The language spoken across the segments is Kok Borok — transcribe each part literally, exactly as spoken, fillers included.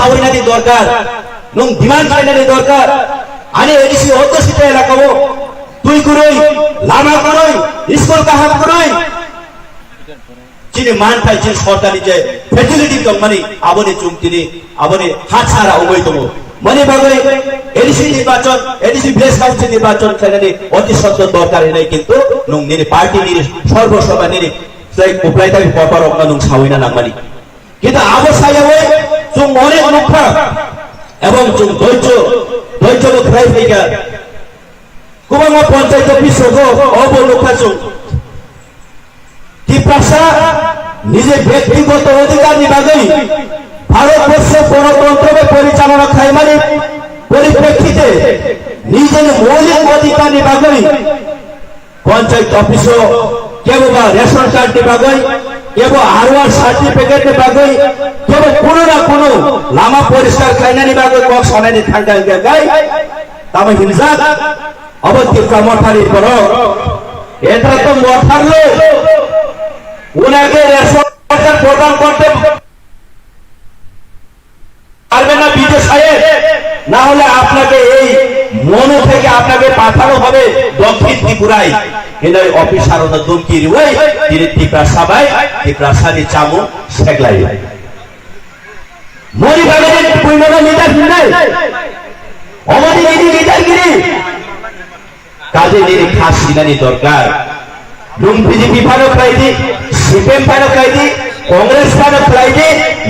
Sawi nani dorkar, nwng demand khlai nani dorkar. Ani A D C adhyushita elaka o twi kwrwi, lama kwrwi, school kaham kwrwi. Chini manthai, chini sorkarni je facility tongmani, aboni chwng tini, aboni hatsara wngwi tongo. Mani bagwi A D C nirbachon, A D C village council nirbachon khlainani oti sotto dorkar hinwi kintu nwng nini party nini sorbo soba nini tei kuplai tei kotorokno nwng sawina nangmani. Kintu abo sayawi chwng onek nukha ebong chwng doicho, doicho bo khlai phaikha. Kwbangma panchayat office rogo obo nukha chwng. Tiprasa nije byaktigoto odhikar ni bagwi Bharatborsho gonotontro bai porichalona khlaimani poriprexite nijeni moulik odhikar ni bagwi panchayat office o kebo ba ration card ni bagwi, kebo R O R certificate ni bagwi, kebo kuno na kuno lama poriskar khlainani bagwi kok sanani thangkha hwnkhe gai tamo hinjak. Abo Tipra Mothani borok. Eta to motharlo. ওনাকে ration card প্রদান করতে পারবে না বিডিও সাহেব, না হলে আপনাকে এই মনু থেকে আপনাকে পাঠানো হবে দক্ষিণ ত্রিপুরায়। Hinwi officer ono dumki riwi tini Tiprasa bai Tiprasani chamung seklai. Mori bagwi buinono leader hinwi. Omoni nini leader giri. Kaje nini kha sinani dorkar. Nwng B J P phano khlai di, C P M phano khlai di, Congress phano khlai di,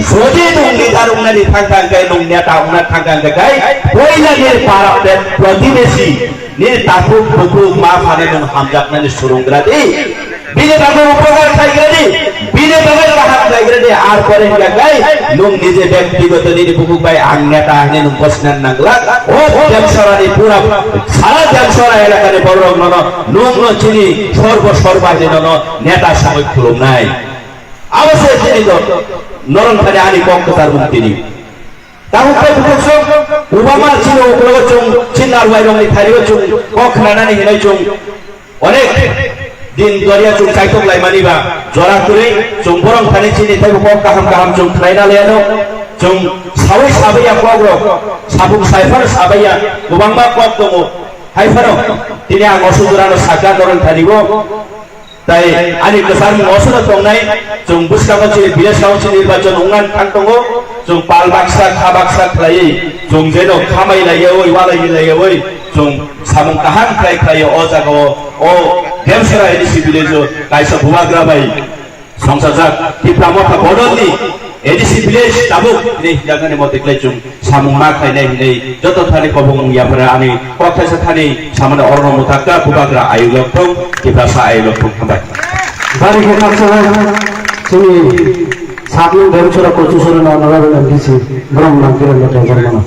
jodi nwng leader wngnani thang thang khe, nwng neta wngna thang thang khe, poila nini para pratibesi, nini takhuk bukhuk ma phano nwng hamjaknani surungra di. Bini bagwi upokar khlaigra di, bini bagwi kaham khlaigra di, ar pore hingkha khe nwng nije byaktigoto nini bukhuk bai ang neta hinwi nwng bosina nangla. O Demsora ni pura sara Demsora elaka ni borok nono nwng no chini sorbo sorba hinwi nono neta songwi khulumnai. Abo se chini do norong thani ani kok kwchar mung tini. Tabuk tei bukhuk sok, Obama chini uklogo chwng, chini narwai rokni thani o chwng kok khnanani hinwi chwng onek din doria chwng kaitok laimani ba jora kwrwi chwng borok thani chini teibo kok kaham kaham chwng khlaina laiano chwng sawi sabai ya kok rok, sabuk saifano sabai ya kwbangma kok tongo. Haiphano tini ang oso jorano sakha norok thani o. Tai ani kwchangmung osoro tongnai, chwng bwskango chini village council nirbachon wngna thang tongo, chwng pal baksa, kha baksa khlaiwi, chwng jeno khamai laiyawi, walai laiyawi, chwng samung kaham khlai khlaiwi o jagao, o Demsora A D C village-o kaisa bubagra bai songsajak Tipra Motha bodolni A D C village tabuk hwnwi hwnjaknani mote khlai chwng samung ma khlainai hinwi joto thani kobong wng yaphara ani kok thaisa thani samani orono mwthakta bubagra ayuk lok thung, Tiprasa ayuk lok thung, hambai. Bari khe khakchangma chini sakni Demsora Kochusora no honorable M D C Brahma Kiran Bhattacharya no.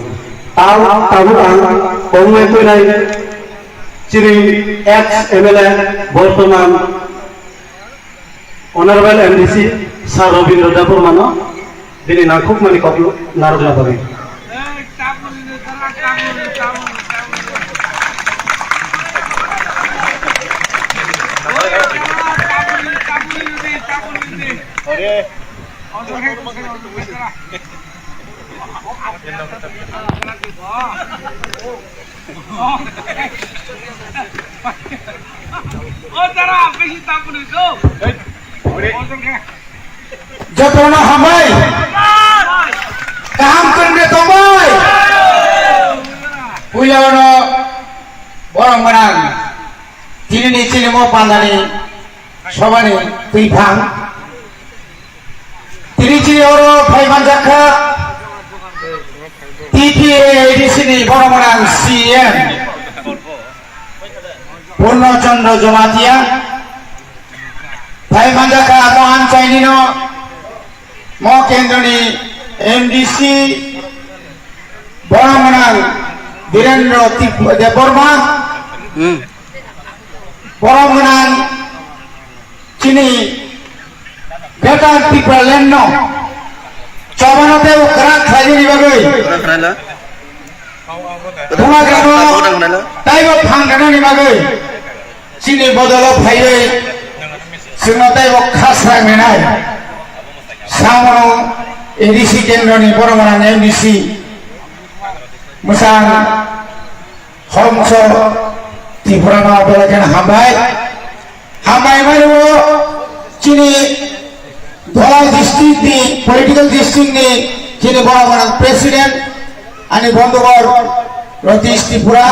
Tau tabuk ang kongmai tuinai chini ex M L A bortoman Honorable M D C Sir Robindra Debbarma no bini nangkukmani kokno narwkna bagwi. Jotono hambai. Kaham kwrwngde tongbai. Puila ono borok gwnang. Tini ni chini mo pandani sobani twiphang. Tini chini oro phai manjakha T T A A D C ni borok gwnang C M Purno Chandra Jamatia. Phai manjakha mo amchaini no mo kendroni M D C borok gwnang Birendra Tip-, Debbarma. Hmm. Borok gwnang chini Greater Tipraland no chobano tei kwrak khlainani bagwi. Kwrak khlaina? Bubagrano taibo phang rwnani bagwi chini bodolo phaiwi chwngno taibo khasrang rinai. Samono A D C kendroni borok gwnang M D C mwchang Hormso Tripura no belai kheno hambai. Hambai mani o chini Dhola district ni political district ni chini borok gwnang president ani bondhugor Ratish Tripura,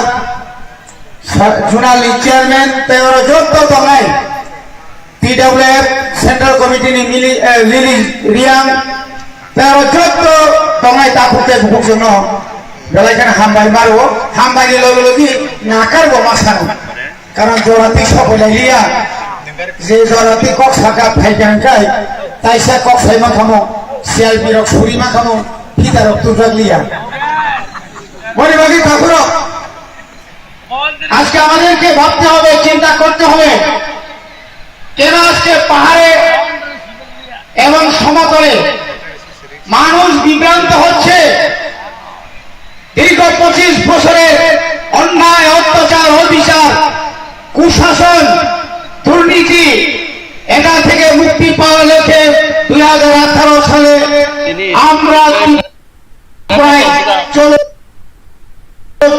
sa-, zonal ni chairman tei oro jotto tongnai T W F Central Committee ni Mili, eh, Lily Riang, tei aro jotto tongnai takhuk tei bukhuk chwngno belai kheno hambai maro, hambai ni logi logi nakar bo ma sano. Karon jora twi sokoi lai liya, je jora twi kok saka phai kha hwnkhe, taisa kok sai ma khamo, C R P rok suri ma khamo, phita rok tubrak liya. Boni bagwi takhurok, আজকে আমাদেরকে ভাবতে হবে, চিন্তা করতে হবে, কেন আজকে পাহাড়ে এবং সমতলে মানুষ বিভ্রান্ত হচ্ছে। দীর্ঘ পঁচিশ বছরের অন্যায়, অত্যাচার, অবিচার, কুশাসন, দুর্নীতি, এটা থেকে মুক্তি পাওয়ার লক্ষ্যে দুই হাজার আঠারো সালে আমরা প্রায় চলো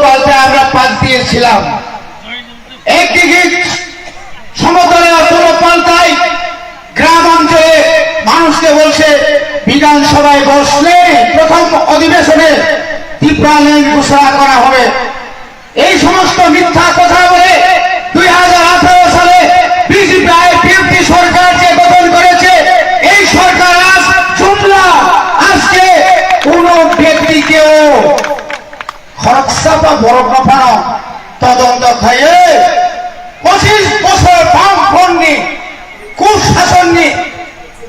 পাল্টা আমরা পাল্টিয়েছিলাম। একদিকে সমতলে অথবা পাল্টাই গ্রাম অঞ্চলে মানুষকে বলছে বিধানসভায় বসলে প্রথম অধিবেশনে ত্রিপুরা ল্যান্ড ঘোষণা করা হবে। এই সমস্ত মিথ্যা কথা বলে দুই হাজার আঠারো সালে বিজেপি আইপিএফটি সরকার যে গঠন করেছে, এই সরকার আজ জুমলা আজকে কোনো ব্যক্তিকেও খরকসাপা বরফ মাফানো তদন্ত খাইয়ে পঁচিশ বছর বামফ্রন্টনি কুশাসননি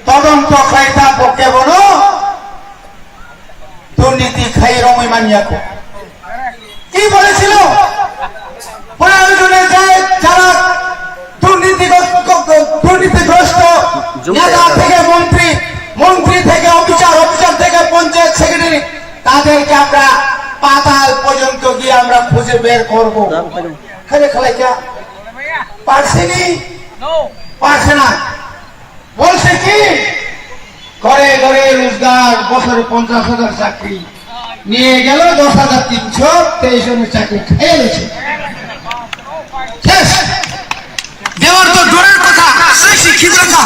তদন্ত খাইতা পক্ষে বলো দুর্নীতি খাই রমই মানিয়াকো কি বলেছিল? প্রয়োজনে যে যারা দুর্নীতিগ্রস্ত, দুর্নীতিগ্রস্ত নেতা থেকে মন্ত্রী, মন্ত্রী থেকে অফিসার, অফিসার থেকে পঞ্চায়েত সেক্রেটারি, তাদেরকে আমরা পাতাল পর্যন্ত গিয়ে আমরা খুঁজে বের করব। খালি খালাই কে পারছেনি? পারছে না। বলছে কি, ঘরে ঘরে রোজগার, বছরে পঞ্চাশ হাজার চাকরি, নিয়ে গেল দশ হাজার তিনশো তেইশ জনের চাকরি খেয়ে গেছে। শেষ। দেওয়ার তো দূরের কথা, সেই শিক্ষিত কথা।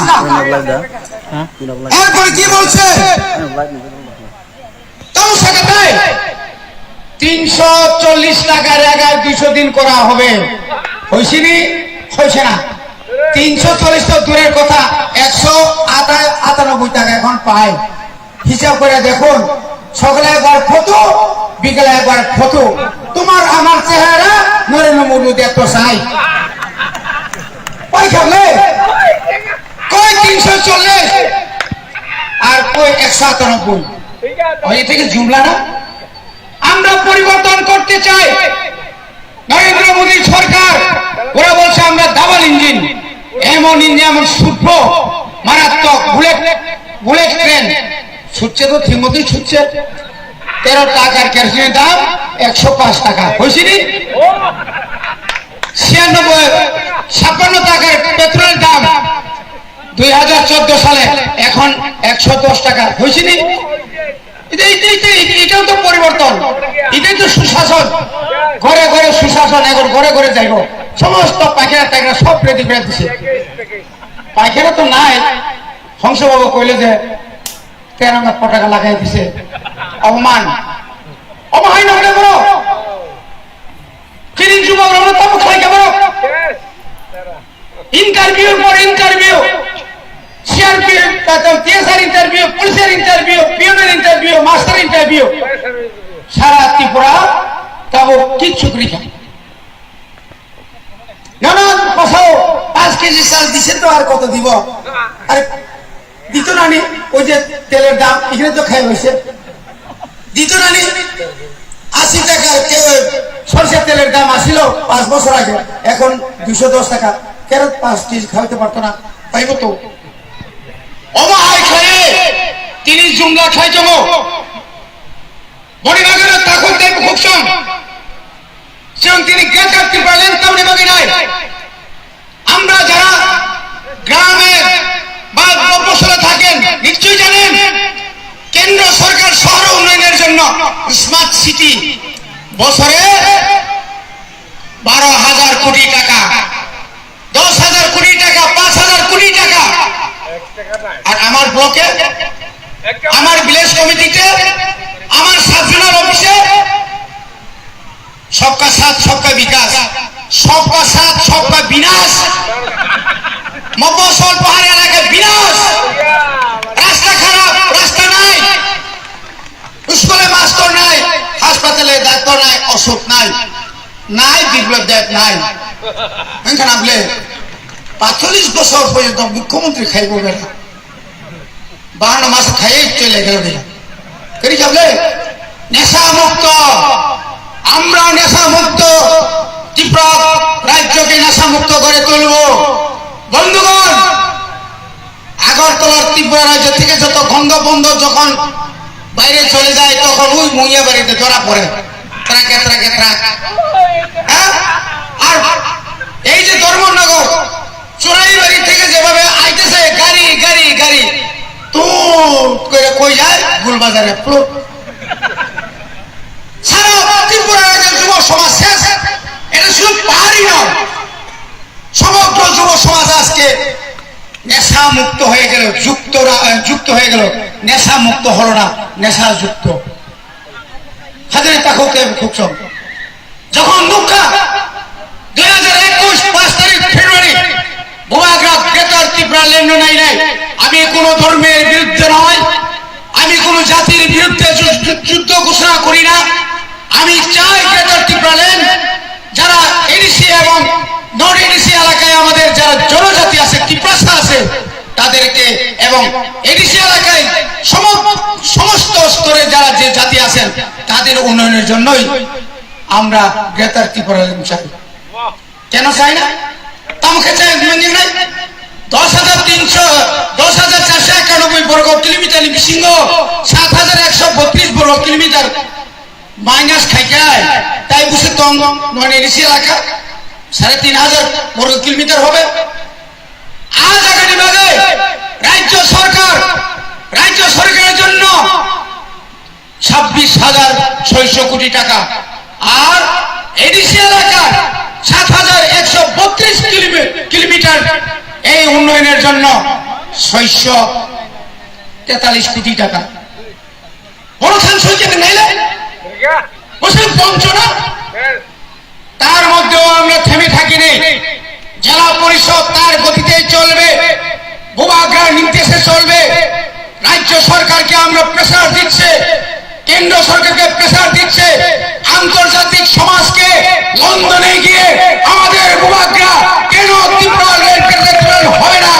এরপরে কি বলছে? Tong sakhatai, তিনশো চল্লিশ টাকার জায়গায় দুইশো দিন করা হবে। হয়েছে নি? হয়েছে না। তিনশো চল্লিশ তো দূরের কথা, একশো আটানব্বই টাকা এখন পায়। হিসাব করে দেখুন, সকালে একবার ফটো, বিকেলে একবার ফটো। তোমার আমার চেহারা নরেন্দ্র মোদী দেখতে চাই। পাই খাবলে? কই তিনশো চল্লিশ? আর কই একশো আটানব্বই? ওই, এটা কি জুমলা না? আমরা পরিবর্তন করতে চাই। নরেন্দ্র মোদী সরকার, ওরা বলছে আমরা ডাবল ইঞ্জিন, এমন ইঞ্জিন, এমন শুদ্ধ মারাত্মক বুলেট, বুলেট ট্রেন। ছুটছে তো ঠিক মতোই ছুটছে। তেরো টাকার কেরোসিনের দাম একশো পাঁচ টাকা, হয়েছে নি? ছিয়ানব্বই, ছাপ্পান্ন টাকার পেট্রোলের দাম দুই হাজার চোদ্দ সালে, এখন একশো দশ টাকা, হয়েছে নি? এটা, এটা, এটা, এটা, এটাও তো পরিবর্তন, এটাই তো সুশাসন। ঘরে ঘরে সুশাসন, এখন ঘরে ঘরে যাইব। সমস্ত পায়খানা টায়খানা সব রেডি করে দিছে। পায়খানা তো নাই। হংসবাবু কইলে যে তেরঙ্গা পতাকা লাগাই দিছে, অপমান। অপমান হয় না, ওটা করো। Chini juma rok no tamo khlai kha borok. Interview por interview. C R P, tato T S R interview, police er interview, peon er interview, master interview. Sara Tripura tamo kichu kri kha. Nana pasao পাঁচ কেজি চাল দিছে তো আর কত দিব? আরে দিত না নি? ওই যে তেলের দাম, এখানে তো খাই হয়েছে। দিত না নি? আশি টাকার কে-, সরষের তেলের দাম আসিল পাঁচ বছর আগে, এখন দুশো দশ টাকা। কেন পাঁচ কেজি খাওয়াইতে পারতো না? পাইব তো। Omo hai khlai, tini jumla khlai tongo. Boni bagwi no takhuk tei bukhuk song. Chwng tini Greater Tipraland tamni bagwi nai. আমরা যারা গ্রামে বা মফস্বলে থাকেন, নিশ্চয়ই জানেন, কেন্দ্র সরকার শহর উন্নয়নের জন্য স্মার্ট সিটি বছরে বারো হাজার কোটি টাকা, দশ হাজার কোটি টাকা, পাঁচ হাজার কোটি টাকা। আর আমার ব্লকে, আমার ভিলেজ কমিটিতে, আমার সাব জোনাল অফিসে সবকা সাথ সবকা বিকাশ, সবকা সাথ সবকা বিনাশ। মফস্বল পাহাড় এলাকায় বিনাশ। রাস্তা খারাপ, রাস্তা নাই, স্কুলে মাস্টার নাই, হাসপাতালে ডাক্তার নাই, অসুখ নাই, নাই বিপ্লব দেব নাই। Engkha na bole পাঁচচল্লিশ বছর পর্যন্ত মুখ্যমন্ত্রী খাইব বেটা। বাহান্ন মাস খাইয়ে চলে গেল বেটা। কেন খাবলে? নেশা মুক্ত। আমরা নেশা মুক্ত ত্রিপুরা রাজ্যকে নেশা মুক্ত করে তুলব। বন্ধুগণ, আগরতলার ত্রিপুরা রাজ্য থেকে যত গন্ধ বন্ধ যখন বাইরে চলে যায়, তখন ওই মুইয়া বাড়িতে ধরা পড়ে। ট্রাকে ট্রাকে ট্রাক। হ্যাঁ? আর এই যে ধর্মনগর, চোরাইবাড়ি থেকে যেভাবে আইতেছে গাড়ি, গাড়ি, গাড়ি, তুম করে কই যায়? গুলবাজারে প্লুট। সারা ত্রিপুরা রাজ্যের যুব সমাজ শেষ। এটা শুধু পাহাড়ি নয়, সমগ্র যুব সমাজ আজকে নেশা মুক্ত হয়ে গেল, যুক্ত রা-, যুক্ত হয়ে গেল, নেশা মুক্ত হলো না, নেশা যুক্ত। হাজারে তাকো কে খুব কম। যখন নুক্কা দুই হাজার একুশ পাঁচ তারিখ ফেব্রুয়ারি বুবাগ্রা গ্রেটার ত্রিপুরা ল্যান্ড নাই নাই, আমি কোনো ধর্মের বিরুদ্ধে নয়, আমি কোনো জাতির বিরুদ্ধে যু-, যু-, যুদ্ধ ঘোষণা করি না। আমি চাই গ্রেটার ত্রিপুরা ল্যান্ড, যারা এডিসি এবং নন এডিসি এলাকায় আমাদের যারা জনজাতি আছে, তিপ্রাসা আছে, তাদেরকে এবং এডিসি এলাকায় সম-, সমস্ত স্তরে যারা যে জাতি আছেন, তাদের উন্নয়নের জন্যই আমরা গ্রেটার ত্রিপুরা ল্যান্ড চাই। কেন চাই না? তামুখে চাই, বুঝলেন নাই? দশ হাজার তিনশো, দশ হাজার চারশো একানব্বই বর্গ কিলোমিটার বিশিঙ্গ সাত হাজার একশো বত্রিশ বর্গ কিলোমিটার মাইনাস খাইকায়, তাই বুঝে তং নন এডিসি এলাকা সাড়ে তিন হাজার বর্গ কিলোমিটার হবে। আজ আগামী ভাবে রাজ্য সরকার, রাজ্য সরকারের জন্য ছাব্বিশ হাজার ছয়শো কোটি টাকা, আর এডিসি এলাকার সাত হাজার একশো বত্রিশ কিলোমি-, কিলোমিটার এই উন্নয়নের জন্য ছয়শো তেতাল্লিশ কোটি টাকা। বড় থান সইকে নাইলে বসে বঞ্চনা। তার মধ্যেও আমরা থেমে থাকিনি। জেলা পরিষদ তার গতিতেই চলবে, বুবাগ্রার নির্দেশে চলবে। রাজ্য সরকারকে আমরা প্রেশার দিচ্ছে, কেন্দ্র সরকারকে প্রেশার দিচ্ছে, আন্তর্জাতিক সমাজকে লন্ডনে গিয়ে আমাদের বুবাগ্রা কেন ত্রিপুরা রেল কেন্দ্রে হবে না,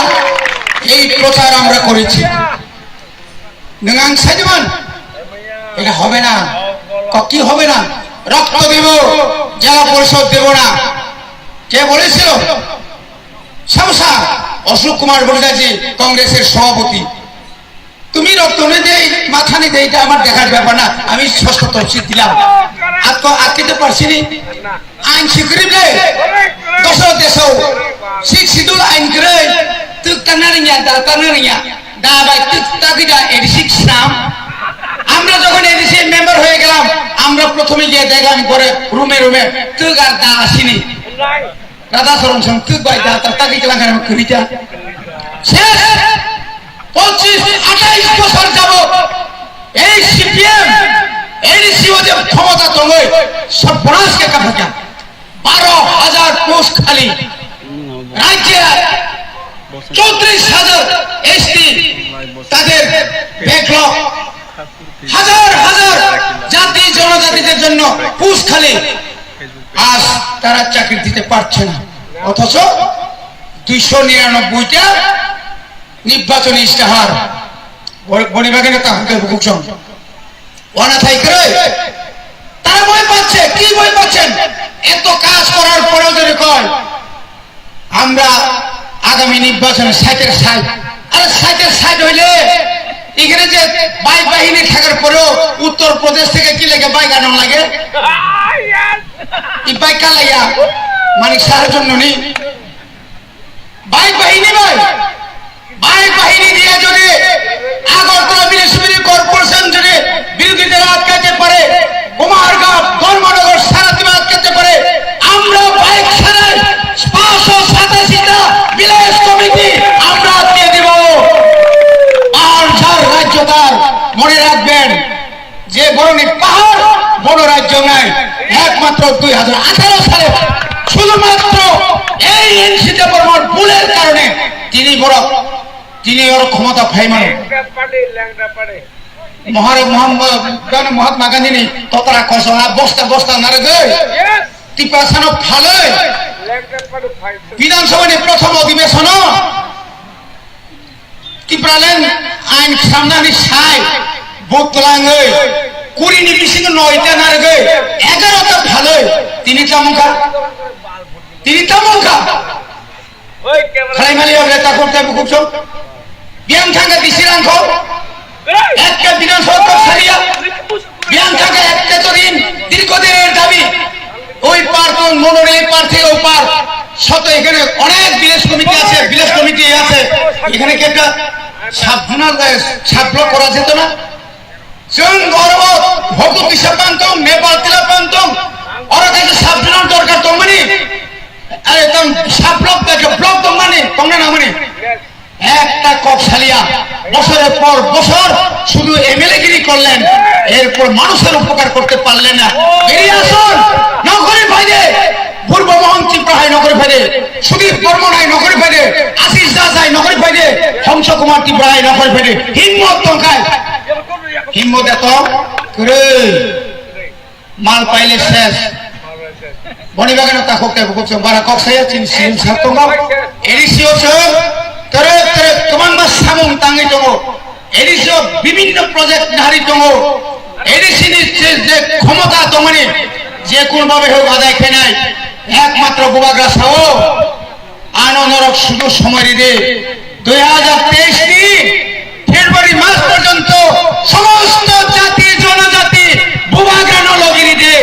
এই প্রচার আমরা করেছি। নং আং সাইজমান, এটা হবে না। ক-, কি হবে না? রক্ত দিব, জেলা পরিষদ দেব না। কে বলেছিল? সামসা অশোক কুমার বলিদাজি, কংগ্রেসের সভাপতি। তুমি রক্ত নিয়ে দেই, মাথা নিয়ে দেই, এটা আমার দেখার ব্যাপার না। আমি ষষ্ঠ তফসিল দিলাম। আজকে আটকে তো পারছি নি। Ain si kwrwi ble, doso deso, sixth schedule ain kwrwi, twk tangna rwngya, da tangna rwngya, da bai twk tagwi da A D C swnam. আমরা যখন এডিসি মেম্বার হয়ে গেলাম, আমরা প্রথমে গিয়ে দেখলাম ঘরে রুমে রুমে twk আর da asini. Radha Charan Singh twk bai da ta tagwi kwlang khe kwrwi ta. শেষ। পঁচিশ আঠাইশ বছর যাবত এই সিপিএম এডিসি ও যে ক্ষমতা তলে সর্বনাশকে কাফেকা বারো হাজার পোস্ট খালি। রাজ্যে চৌত্রিশ হাজার এসটি, তাদের ব্যাকলগ, হাজার হাজার জাতি জনজাতিদের জন্য পোস্ট খালি। আজ তারা চাকরি দিতে পারছে না, অথচ দুইশো নিরানব্বইটা নির্বাচনী ইশতেহার বনি বাগানে তা হতে বুকজন ওয়ানা থাই করে। তারা ভয় পাচ্ছে। কি ভয় পাচ্ছেন? এত কাজ করার পরেও যদি কয় আমরা আগামী নির্বাচনে ষাটের ষাট, আরে ষাটের ষাট হইলে এখানে যে বাইক বাহিনী থাকার পরেও উত্তর প্রদেশ থেকে কি লাগে বাইক আনন্দ লাগে? এই বাইক কার লাগিয়া? মানিক শাহের জন্য নি? বাইক বাহিনী ভাই, বাইক বাহিনী দিয়ে যদি আগরতলা মিউনিসিপ্যালিটি কর্পোরেশন যদি রাখবেন যে বরং এই পাহাড় বড় রাজ্য নাই, একমাত্র দুই হাজার আঠারো সালে শুধুমাত্র এই এনসি দেববর্মার ভুলের কারণে তিনি বড়, তিনি ওর ক্ষমতা ফাইমানো। মহারে মোহাম্মদ গান্ধী, মহাত্মা Gandhi ni totara koso a bosta bosta naragwi Tiprasano phalwi Bidhan Sabha ni prothom odhibeshono Tipraland ain khwnamnani sai vote twlangwi kuri ni bisingo noita naragwi egaroh ta phalwi tini tamungkha, tini tamungkha. Khlaimali ya neta korte bukhuk chok. Biyang thangkha bisi rang kho. Ekta Bidhan Sabha kok sariya. Biyang thangkha ekta to rin, dirgho diner dabi. ওই পার তো মনোর এই পার থেকে ও পার। শত এখানে অনেক village committee আছে, village committee আছে। এখানে কি একটা সাব জোনাল, এ, সাব ব্লক করা যেত না? Chwng oro o Hokutwisa pantong, Nepal tila pantong, oro kaisa sub-zonal dorkar tongmani, are tong sub-block bai khe block tongmani, tongna nangmani. একটা কক্সালিয়া বছরের পর বছর শুধু এমএলএ গিরি করলেন, এরপর মানুষের উপকার করতে পারলেন না। বেরিয়ে আসুন, নকরি ফাইদে, পূর্ব মোহন ত্রিপুরা হাই নকরি ফাইদে, সুদীপ বর্মন হাই নকরি ফাইদে, আশিস দাস হাই নকরি ফাইদে, হংস কুমার ত্রিপুরা হাই নকরি ফাইদে, হিম্মত তংকায়। Himmo de tong kwrwi. Mal paile ses. Boni bagwi no takhuk tei bukhuk chwng bara kok saya chini C M sir tongo. A D C o chwng tere tere kwbangma samung tangwi tongo. A D C o bibhinno project nahari tongo. A D C ni je, je khomota tongmani je kun babe hok adai khainai ekmatro bubagra sao. Ano norok sudu somoi ridi, dui hajar teis ni February mas porjonto somosto jati jonojati bubagrano logi ridi,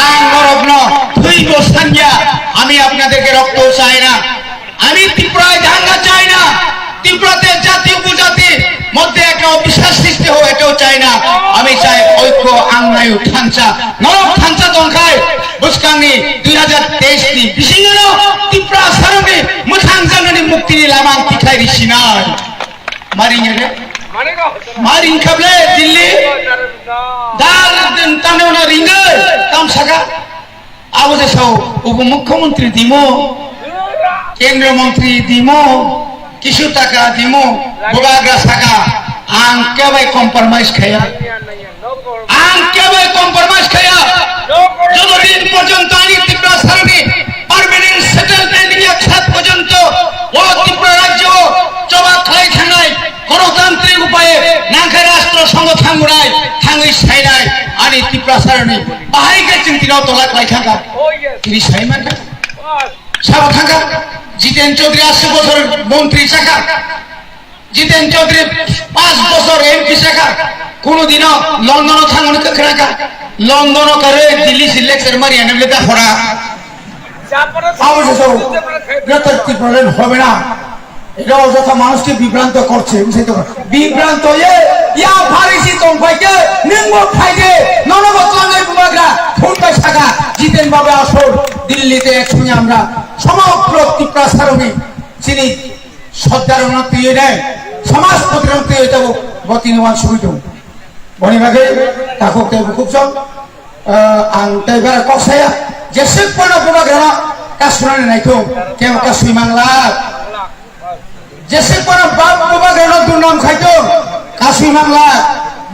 ang norokno thwibo sanya, ami apnaderke rokto chai na, ami Tripura danga chai na, Tripurate jati upojati মধ্যে একটা অবিশ্বাস সৃষ্টি হোক, এটাও চাই না। আমি চাই ঐক্য, আংনায়ু, থানচা, নরক থানচা দংখাই, বুঝকাংনি দুই হাজার তেইশ ni, বিসিংনো ত্রিপুরা সারনি, মুথাং জানানি মুক্তিনি লামাং কিখাই রিসিনাই। মারিং এরে? মারিং খাবলে দিল্লি, দার দিন তানে ওনা রিঙ্গে, তাম সাকা। Abo je sao, upo mukhyamantri dimo, kendriya mantri dimo, kisu taka dimo, bubagra saka, ang kebai compromise khaya. Ang kebai compromise khaya. Joto din porjonto ani Tripura saroni permanent settlement ya khat porjonto o Tripura rajyo choba khlai thangnai, gonotantrik upaye nangkhe rashtra songothan murai thangwi sainai ani Tripura saroni. Bahai khe chwng tino tola khlai thangkha. Tini sai mankha. Sabo thangkha. Jiten Chaudhary ashi bosor montri chakha. Jiten Chaudhary panch bosor M P chakha. Kuno dino London o thangmani kwkhwrangkha. London o karwi Delhi si lecture mari anamle da hora. Abo se so, Greater Tipraland hobe na. এটা অযথা মানুষকে বিভ্রান্ত করছে, বুঝতে তো? বিভ্রান্ত ইয়ে, ইয়া ফারিসি তং ফাইকে, নিম্ব ফাইকে, ননব তলাঙ্গাই বুবাগ্রা, ফুটবাই সাগা, জিতেন বাবা আসর, দিল্লিতে একসঙ্গে আমরা সমগ্র ত্রিপুরা সারণী চিনি সজ্জারণ তুই নেই, সমাজ প্রতিরোধ তুই এটা বতিনবান সুবিধা। Boni bagwi takhuk tei bukhuk chwng, ah, ang tei bara kok saya, jeswk phano bubagrano kasunani naithung, kebo kasui mangla. Jeswk phano bab bubagrano durnam khaithung, kasui mangla.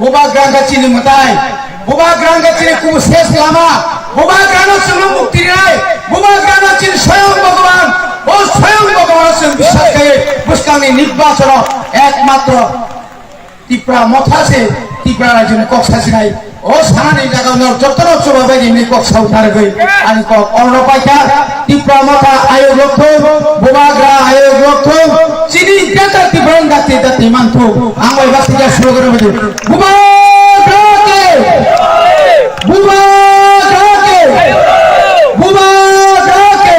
Bubagra wngkha chini mwtai, bubagra wngkha chini kubu ses lama, bubagrano chwngno mukti rinai, bubagrano chini soyong Bhagwan, o soyong Bhagwano chwng biswas khaiwi bwskangni nirbachono ekmatro Tipra motha se Tipra rajyoni kok sasinai. O sanani jaga no jotono chubabai rimni kok sau nargwi ani kok orno paikha. Tipra motha ayok lokthung, bubagra ayok lokthung, chini beta Tipra dati dati manthu. Ang bai basi ja slogan bidi. Bubagra ke! Bubagra ke! Bubagra ke!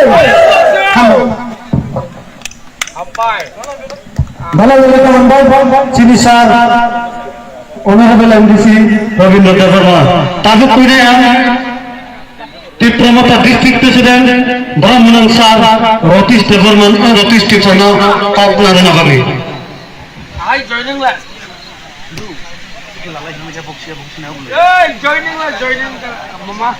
Hamo. Bala bala kawan bai, chini sir, Honorable M D C Rabindra Debbarma. Tabuk kuinai ang Tipra Motha District President, Brahmanang sir, Ratish Debbarma, Ratish Tipra no kok narina kami. Hi, joining last. Hey, joining la, joining ka, mama.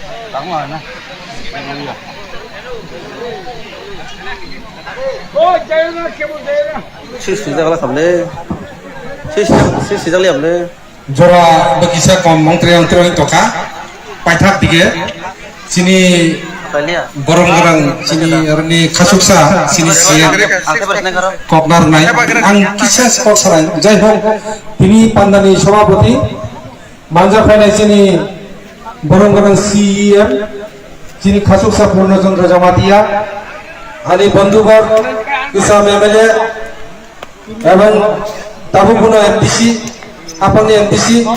Oh, joining la, kebo joining la. Swi swijak la khamle. Swi swijak, swi swijak le amle. Jora bwkisa kom mantri antri oi toka. Paithak dige. Chini borom gwnang, chini aroni khasuksa, chini C M. Koknar nai. Ang kisa spot sarai. Jai hok, tini pandani sabapati, manja phainai chini borom gwnang C E M, chini khasuksa Purno Chandra Jamatia, ani bondhugor, kisam M L A, Ebong tabuk bono M D C, haphangni M D C,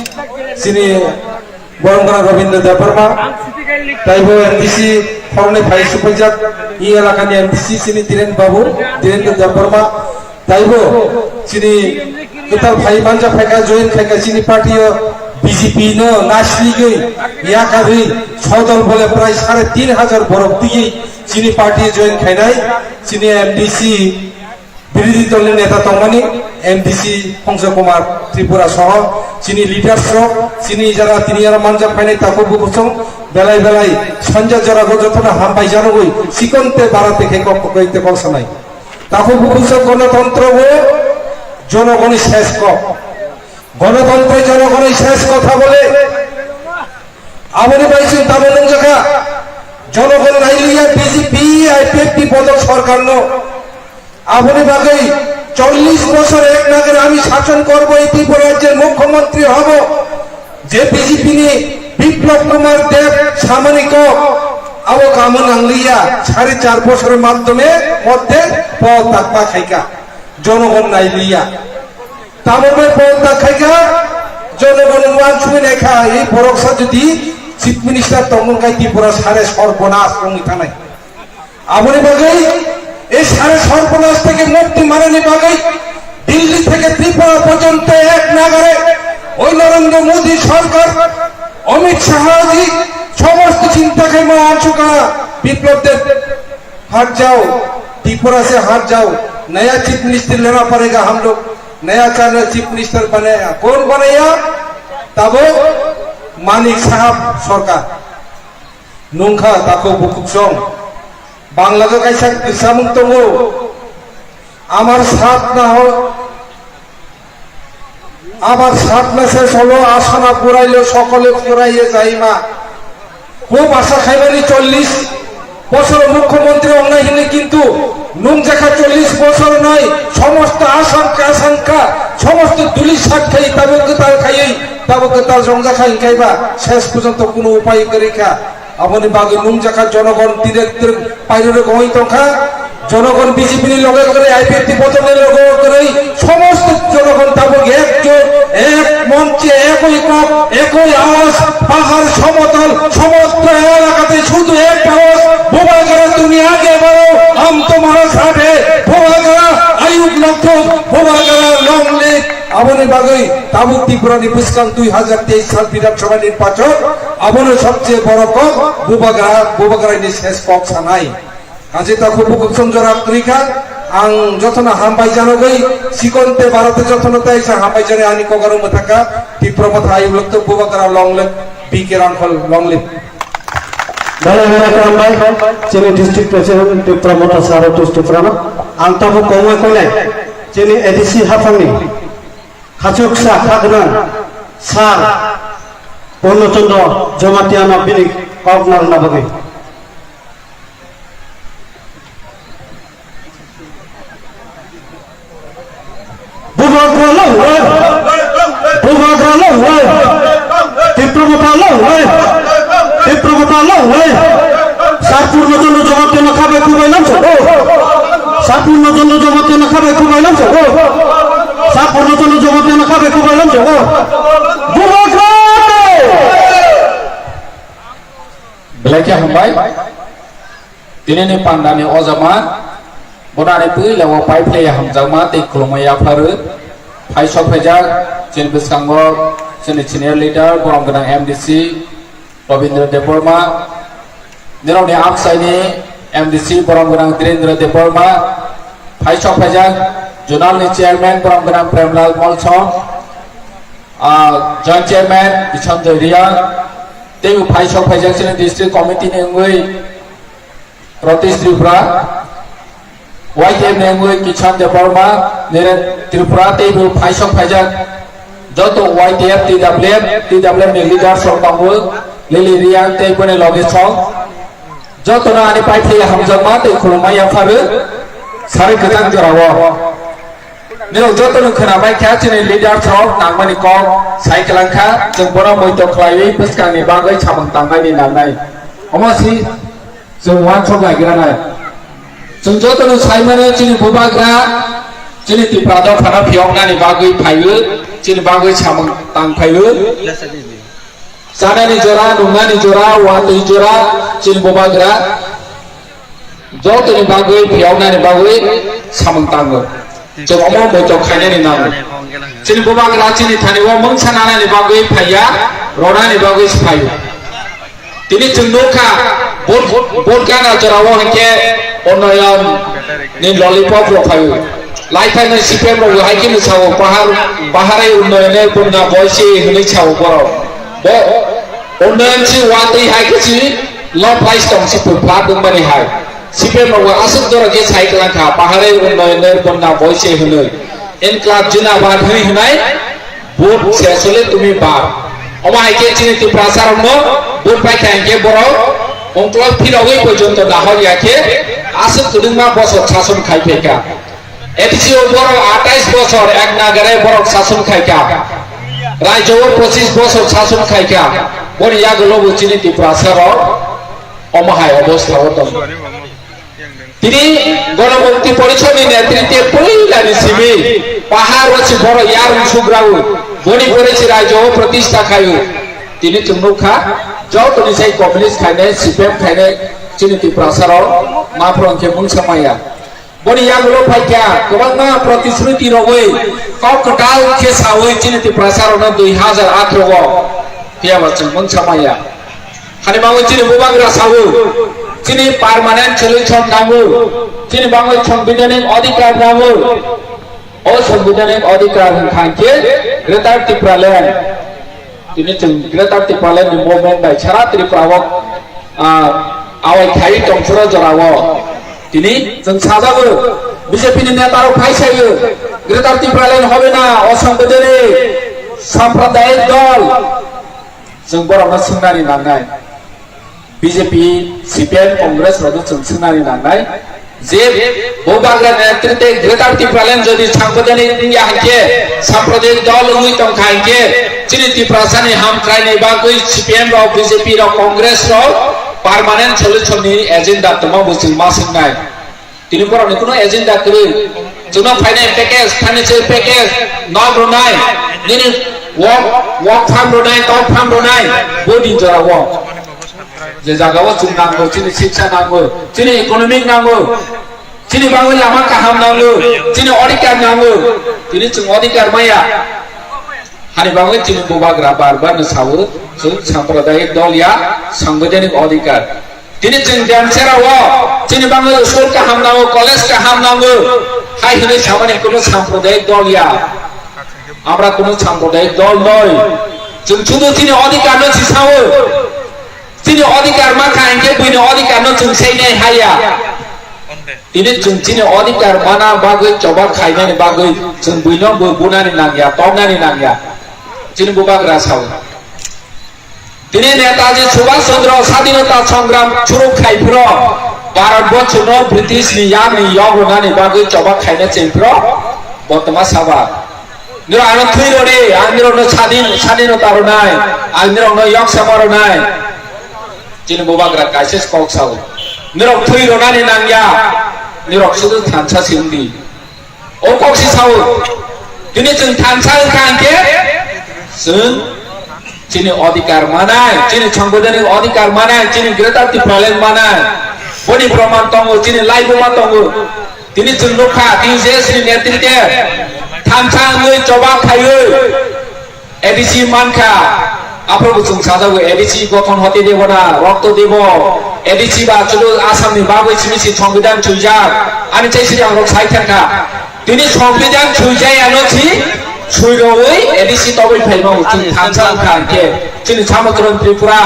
chini boromgana Rabindra Debbarma, taibo M D C horni phai supaijak, e elakani M D C chini Dhiren Babu, Dhirendra Debbarma, taibo chini kwtal phai manja phaika, join khaika chini party o B J P no nasligwi yakarwi sodol bole prai sare tin hajar borok twiwi chini party o join khainai chini M D C. Birodhi dolni neta tongmani M D C Hongsa Kumar Tripura soho chini leaders rok, chini jara tini aro manjak phainai takhuk bukuchung belai belai sanja jora go jotono hambai janogwi chikon te bara te khe kok kok te kok sanai. Takhuk bukuchung gonotontro o jonogoni ses kok. Gonotontro jonogoni ses kotha bole. Aboni bai chwng tamo nungjakha. Jonogon nailiya B J P, I P F T bodol sorkarno. Aboni bagwi চল্লিশ বছর এক নাগারে আমি শাসন করব, এই ত্রিপুরা রাজ্যের মুখ্যমন্ত্রী হব, যে বিজেপি নি বিপ্লব কুমার দেব সামনে কো, আবো কামো নাংলিয়া, সাড়ে চার বছরের মাধ্যমে মধ্যে পদ তাকবা খাইকা, জনগণ নাইলিয়া। Tamo bai pon ta khaika, jonogon uansugwi naikha, ei borok sa jodi Chief Minister tongmung khai Tripura sare sorbonas wngwi thanai. Aboni bagwi ei sare sorbonas theke mukti manani bagwi Delhi theke Tripura porjonto ek nagare oi Narendra Modi sorkar, Amit Shah ji somosto chinta khai ma ansukha Biplab Deb. हट जाओ, त्रिपुरा से हट जाओ, नया chief minister लेना पड़ेगा हम लोग, नया चीफ मिनिस्टर बनाया, कौन बनाया? Tabo Manik Sahab sorkar. Nungkha tako bukuksong. Bangla go kaisa samung tongo. Amar saath na ho, আমার সাত মাসে ষোলো আসনা পুরাইলো, সকলে পুরাইয়ে যাইমা। খুব আশা খাইবানি চল্লিশ বছর মুখ্যমন্ত্রী অংনাই হিনে কিন্তু নুংজাখা চল্লিশ বছর নাই, সমস্ত আশঙ্কা আশঙ্কা, সমস্ত দুলি সাত খাই তাবো গতাল খাই, তাবো গতাল জংজাখা হিনখাইবা শেষ পর্যন্ত কোনো উপায় করিখা। Aboni bagwi nungjakha jonogon tirek tirek pairwrwk wngwi tongkha. Jonogon B J P ni loge kwrwi, I P F T bodolni loge kwrwi, somosto jonogon tabuk ekjot, ek monche, ekoi kok, ekoi awaz, pahar somotol, somotro elakate sudhu ek awaz, Bubagra tumi age baro, hum tumhare saath hai, Bubagra ayuk nokthok, Bubagra long live. Aboni bagwi tabuk Tripura ni bwskang dui hazar teis sal Bidhan Sabha nirbachon, abono sobche boro kok Bubagra, Bubagra ni ses kok sanai. Kaje ta khub bukhuk songjora kwrwi kha, ang jotono hambai janogwi, sikon te baro te jotono tai sa hambai jani ani kok aro mwthaka, Tripura motha ayuk lokto Bubagra long live, B K Rangkhol long live. Belai belai khe hambai, chini district president Tipra Motha sir Otis Tiprano. Ang tabuk kongma koinai, chini A D C haphangni khachuksa khagwnang sir Purno Chandra Jamatia no bini kok narwkna bagwi. Bubagra long live! Bubagra long live! Tipra Motha long live! Tipra Motha long live! Sir Purno Chandra Jamatia no khabai khubai lamsao. Sir Purno Chandra Jamatia no khabai khubai lamsao. Sir Purno Chandra Jamatia no khabai khubai lamsao. Bubagra! Belai khe hambai. Tinini pandani o jama, bonani puila o pai phlaiya hamjakma tei khulumma yapharwi phai sok phaijak, chini bwskango chini senior leader, borom gwnang M D C Rabindra Debbarma, nirokni amchaini M D C borom gwnang Dhirendra Debbarma, phai sok phaijak, zonal ni chairman borom gwnang Premlal Molsom, Ah, Joint Chairman Bisanjoy Reang, tei bo phaisok phaijak chini District Committee ni wngwi Ratish Tripura, Y T F ni wngwi Kishan Debbarma, Niren Tripura, tei bo phaisok phaijak joto Y T F, T W F, T W F ni leaders rok tongo, Lily Reang tei boni logisong. Jotono ani paithai hamjakma tei khulumma yapharwi sari kwchang jorao. Nirok jotono khwnabai kha chini leaders rok nangmani kok sai kwlang kha, chwng bono moito khlaiwi bwskangni bagwi samung tangnaini nangnai. Omo si chwng uansuk laigra nai. Chwng jotono sai mano chini bubagra chini Tipra dophano phiyoknani bagwi phaiwi, chini bagwi samung tang phaiwi. Chanani jora, nungnani jora, watwi jora, chini bubagra jotoni bagwi phiyoknani bagwi samung tango. Chwng omo moito khainani nango. Chini bubagra chini thani o mungsa nanani bagwi phaiya, ronani bagwi se phaio. Tini chwng nukha, vote, vote gana jorao hinkhe unnoyon ni lollipop rok phaio. Lai phaino C P M rok hai kheno sao, bahar, bahare unnoyone bunna boise hinwi sao borok. Bo unnoyon si watwi hai khe si low price tong si phu flat wngmani hai. C P M rok aswk jora khe sai kwlang kha, bahare unnoyone bunna boise hinwi. Inklab Jindabad hinwi hinai vote se asole tumi bar. Omo hai khe chini Tiprasa rokno vote pai kha hinkhe borok ongklok phirogwi porjonto dahor ya khe aswk kwdwngma bosor sason khai phaikha. A D C o borok atais bosor ek nagare borok sason khaikha. Rajyo o pochis bosor sason khaikha. Boni yagulo bo chini Tiprasa rok omo hai obostha o tongo. Tini Ganamukti Porishad ni netritwe poila ni simi pahar o si borok yarung sugrao. Boni pore si rajyo o pratistha khaio. Tini chwng nukha, jotoni sai communist khainai, C P M khainai, chini Tiprasa rok maphro hwnkhe mungsa maya. Boni yagulo phaikha kwbangma protisruti rogwi kok kwtal khe sawi chini Tiprasa rokno dui hazar athro o phiyaba chwng mungsa maya. Hani bagwi chini bubagra sawi chini permanent solution nango, chini bagwi sangbidhanik adhikar nango. O sangbidhanik adhikar hwnkha hinkhe Greater Tipraland. Tini chwng Greater Tipraland ni movement bai sara Tripura o, ah, awai khai tongphuru jorao. Tini chwng sajago, B J P ni neta rok khai sayo, Greater Tipraland hobe na, o sangbidhanik sampradayik dol. Chwng borokno swngnani nangnai. B J P, C P M, Congress rokno chwng swngnani nangnai je bo bagra netritwe Greater Tipraland jodi sangbidhanik wngya hinkhe, sampradayik dol wngwi tongkha hinkhe, chini Tiprasani hamkraini bagwi C P M rok, B J P rok, Congress rok permanent solution ni agenda tongma bo chwng ma swngnai. Tini borokni kuno agenda kwrwi. Chwngno phainai package, financial package, nok rwnai, nini work, work farm rwnai, top farm rwnai, bo din jorao. Je jagao chwng nango, chini siksa nango, chini economic nango, chini bagwi lama kaham nango, chini adhikar nango, tini chwng adhikar maya. Hani bagwi chini bubagra bar bar no sao, chwng sampradayik dol ya, sangbidhanik adhikar. Tini chwng Demchera o, chini bagwi school kaham nango, college kaham nango, hai hwnwi samani kuno sampradayik dol ya. Amra kuno sampradayik dol noi. Chwng sudu chini adhikar no si sao. Chini adhikar ma kha hinkhe buini adhikar no chwng seinai haya. Tini chwng chini adhikar mana bagwi choba khainani bagwi chwng buino bo bunani nangya, toknani nangya. Chini bubagra sao. Tini Netaji Subhash Chandra Sadhinota Sangram churuk khai phuru Bharat borsono British ni yakni yok rwnani bagwi choba khaina cheng phuru bo tongma saba. Nirok ano thwi rwdi, ang nirokno sadin, sadinota rwnai, ang nirokno yok sama rwnai. Chini bubagra kaisa se kok sao. Nirok thwi rwnani nangya, nirok sudu thansa se wngdi. O kok se sao. Tini chwng thansa wngkha hinkhe, chwng chini adhikar manai, chini sangbidhanik adhikar manai, chini Greater Tipraland manai. Boni proman tongo, chini laibuma tongo. Tini chwng nukha, T U J S ni netritwe thansa wngwi choba khaiwi A D C mankha. Aphuru bo chwng sajago, A D C gothon hote debo na, rokto debo. A D C ba chwlo Assam ni bagwi simi si songbidhan swijak. Ani chai siri ang rok sai thangkha. Tini songbidhan swijayano si Suirowi A D C tobwi phaima chwng thansa wngkha hinkhe chini Samudra Tripura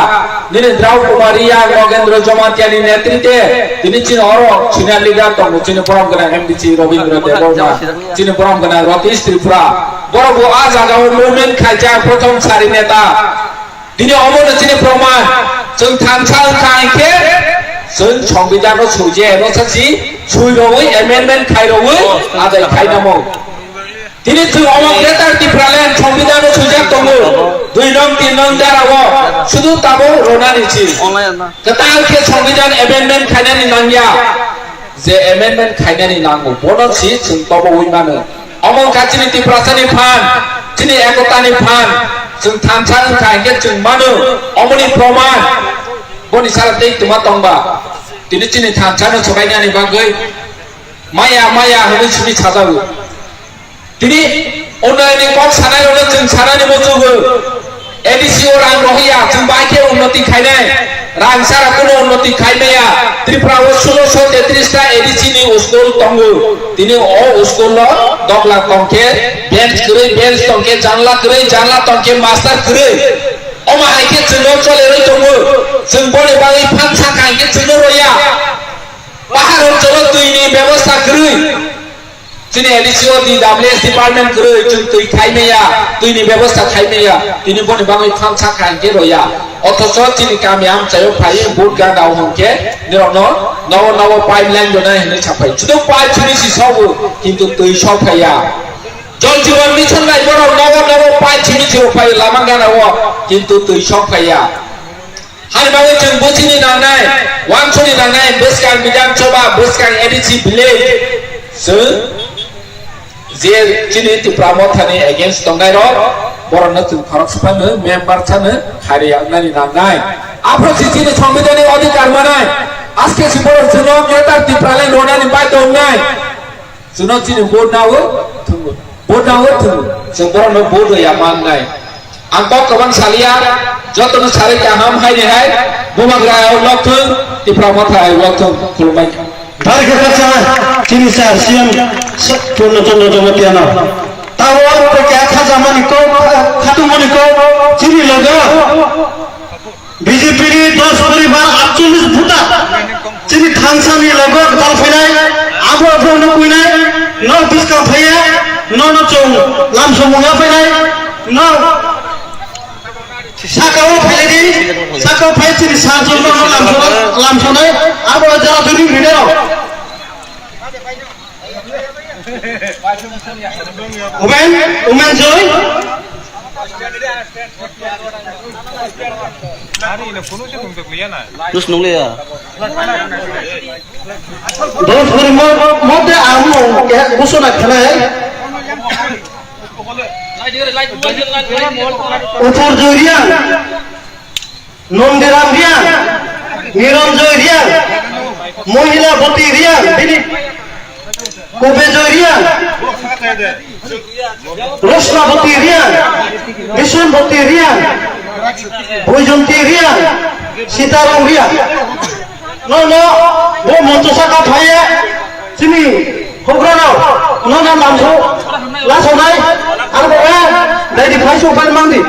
nini Drau Kumar Reang, Nogendra Jamatia ni netrite tini chini oro senior leader tongo chini borom gwnang M D C Robindra Debbarma, chini borom gwnang Ratish Tripura. Borok bo a jagao movement khaijak prothom sari neta. Tini omono chini proman, chwng thansa wngkha hinkhe chwng Songbidan no suje no sachi suirowi amendment khairowi adai khainamo. Tini chwng omo Greater Tipraland Songbidan no sujak tongo, dui nong tin nong jara o sudu tabuk ronani si. Kwtal khe Songbidan amendment khainani nangya. Je amendment khainani nango, bono si chwng tobo wi mano. Omo wngkha chini Tiprasani phan, chini ekotani phan, chwng thansa wngkha hinkhe chwng mano, omoni proman. Boni sara tei twma tongba, tini chini thansano swkainani bagwi maya maya hwnwi simi sajago. Tini unnayonni kok sanairokno chwng sanani muchungo. A D C o rang rohya, chwng bai khe unnoti khainai. Rang sara kuno unnoti khaimaya. Tripura o sulosho tetris ta A D C ni school tongo. Tini o school no dogla tongkhe, bench kwrwi, bench tongkhe, janla kwrwi, janla tongkhe, master kwrwi. Omo hai khe chwngno cholerwi tongo. Chwng boni bagwi phan sakha hinkhe chwngno roya. Pahar oncholo twini bebosta kwrwi. Chini A D C o D W S department kwrwi, chwng twi khai maya, twini bebosta khai maya, tini boni bagwi phan sakha hinkhe roya. Othocho chini kami amchaio phaiwi vote gana o hwnkhe nirokno nogo nogo pipeline rwnai hwnwi saphai. Chuduk pipe simi si sogo, kintu twi sok phaiya. Jal Jeevan Mission bai borok nogo nogo pipe simi si rok phai lama gana o, kintu twi sok phaiya. Hani bagwi chwng buchini nangnai, wansoni nangnai, bwskang Bidhan Sabha, bwskang A D C village, chwng je chini Tipra Mothani against tongnai rok, borokno chwng khorok swphaino member sano khari yaknani nangnai. Aphuru si chini Songbidanni odhikar manai, aske si borok chwngno Greater Tipraland ronani baidhyo wngnai. Chwngno chini vote nago thwngwi. Vote nago thwngwi. Chwng borokno vote rwya mangnai. Ang kok kwbang saliya, jotono salai kaham haini hai, Bubagra hai lokthwng, Tipra Motha hai lokthwng, khulumbai. Bari khe khaksa chini sir C M Purno Chandra Jamatia no. Tabo ang khe kha jamani kok, khatung mani kok, chini logo. B J P ni dos poribar atchollis voter chini thansa ni logo dal phainai, abo abo no kuinai, no bwskang phaiya, no no chwng lamsong mungya phainai, no saka o phailai di, saka o phai chini sanjol no lamsong, lamsonai, abo jara juni video. Uben, Uben Joy. Nus nunglia. Dos pori mo, mo de amu, eh, buso na khanai. Upor Joy Reang. Nondiram Reang, Niranjoy Reang, Mohila Boti Reang, bini Kubejoy Reang, Rosna Boti Reang, Mission Boti Reang, Boijonti Reang, Sitaram Reang. No, no, bo moncho saka phaiye, chini houhgra rao, no, no, lamso, lasonai, aro bo, eh, dai di phai so phai mangdi.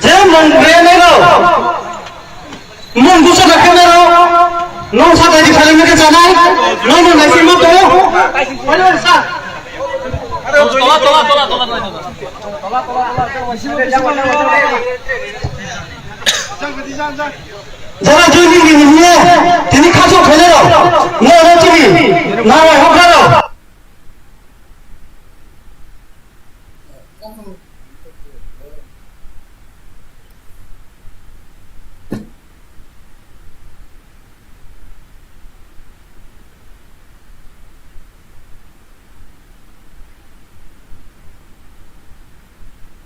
Je mung brenero. Mung busa da kena ro. Nong sa tadi kali mereka sana. Nong nong nasi mau tuh. Tola, tola, tola, tola, tola. Jara joining ni ni ni. Tini kaso kena ro. No no tini. Na wa hokaro.